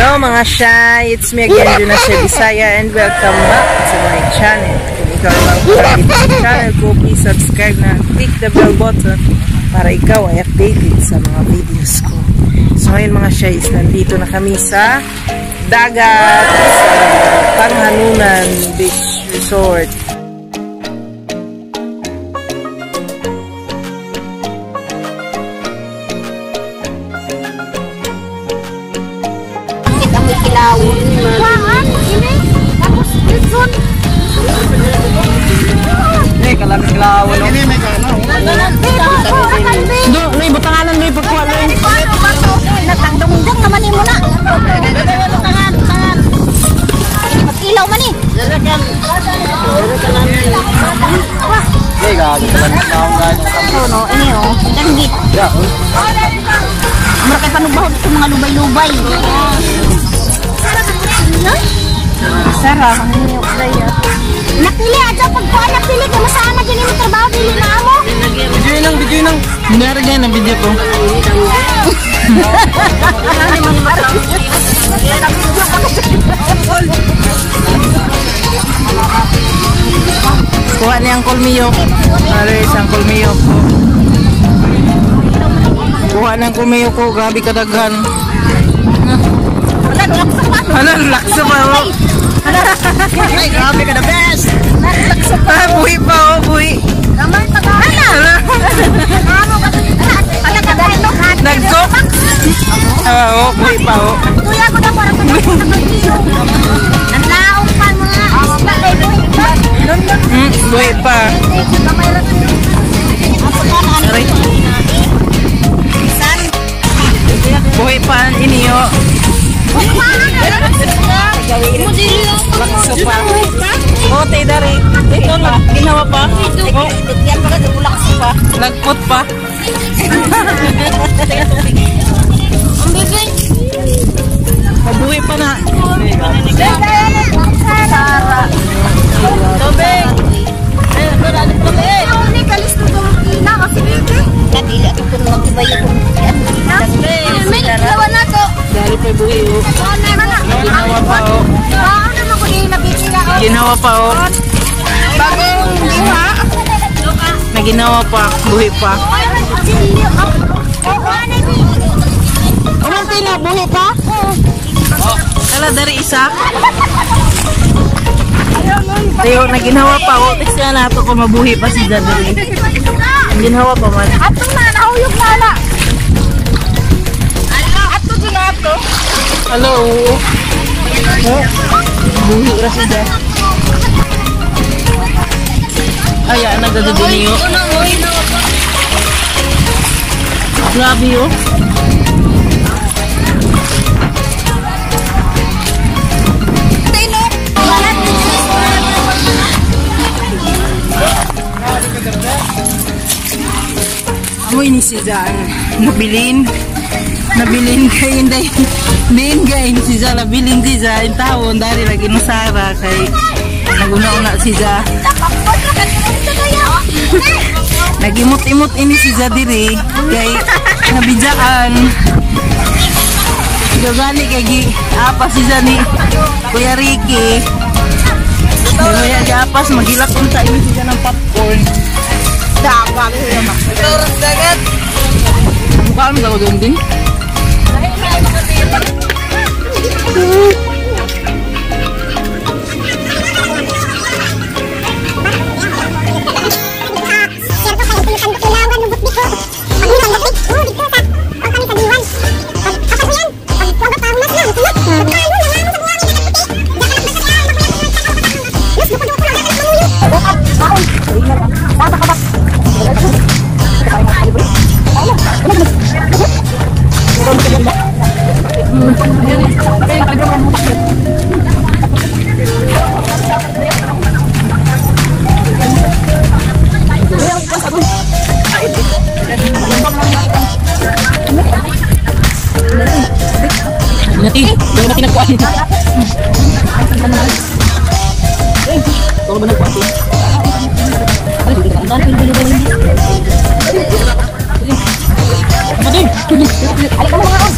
Hello mga Shy! It's me again, Junasya Bisaya, and welcome back to my channel. Kung ikaw ay bago pa dito sa channel ko, please subscribe na click the bell button para ikaw ay updated sa mga videos ko. So ngayon mga Shy is nandito na kami sa dagat sa Panghanunan Beach Resort. Do, may butanganan may pagkuha na yun. Natangdong-dong naman mo na. Butangan, butangan. Mag-ilaw man eh. No, ini oh. Danggit. Mura kay panubahod itong mga lubay-lubay. Sarah. Napili aja pagkuha napili kay masana gyud imong trabaho dili na amo. Video nang, video nang. Hindi na ang video ko. Kuha ni Uncle Mio. Are, si Uncle Mio ko. Kuha ni Uncle Mio ko. Grabe kadaghan. Ano, laksa pa oh. Ay, grabe ka the best. Laksa pa. Buhi pa oh, buhi. Hala. Nagsok. Oo, buhi pa oh. Tuya ko na parang nanlaong pa mga isda kay buhi pa. Buhi pa. Aray. Buhi pa ang iniyo. Laksa pa. Oh, tay dari. Ito na, ginawa pa. Oh, lagpot pa. Mabuhi pa na. Tubig. Dari pa buhi oh. Ginawa pa oh. Ginawa pa oh. Bagong buha. Naginawa pa, buhi pa. Umanti na, buhi pa? Kala dari isa. Tayo, naginawa pa oh. Text na nato kung mabuhi pa si Daddy. Ginawa pa man. Ato na, nahuyog na na. Ato dyan na ato. Hello. Oh, buhi ra siya. Ay, nagdadiniyo. Grabe oh. Amoy ni si Zan. Nabilin. Nabilin kay hindi. Din kay si Zan. Nabilin si Zan. Tawon dari lagi nusara kay naguna-una si Zan. Nagimot-imot ini si Zan diri kay nabijaan. Gagani kay gi apa si Zan ni Kuya Ricky. Kuya gapas magilak unta ini si Zan ng popcorn. Dagat. Mukha mo daw doon din. Nati, wala na pinagkuhan. Wala ba nagkuhan? Pati! Alika mo mga on!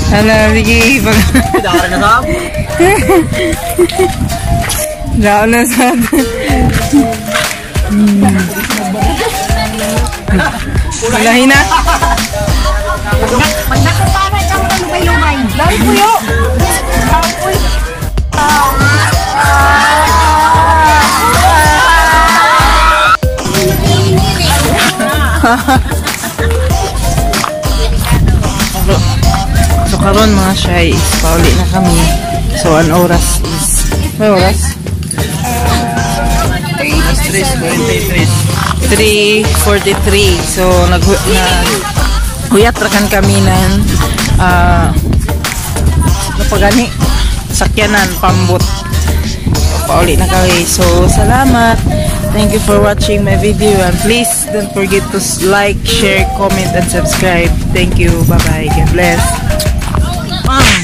Hala, sige. Daan na sa. Wala na. Dami puyo. So karon mga shy is pauli na kami. So an oras is may oras? 3:43. So naghuyat rakan kami ng napagani sakyanan pambot. Pauli na kami. So salamat. Thank you for watching my video and please don't forget to like, share, comment, and subscribe. Thank you. Bye-bye. God bless. Bang!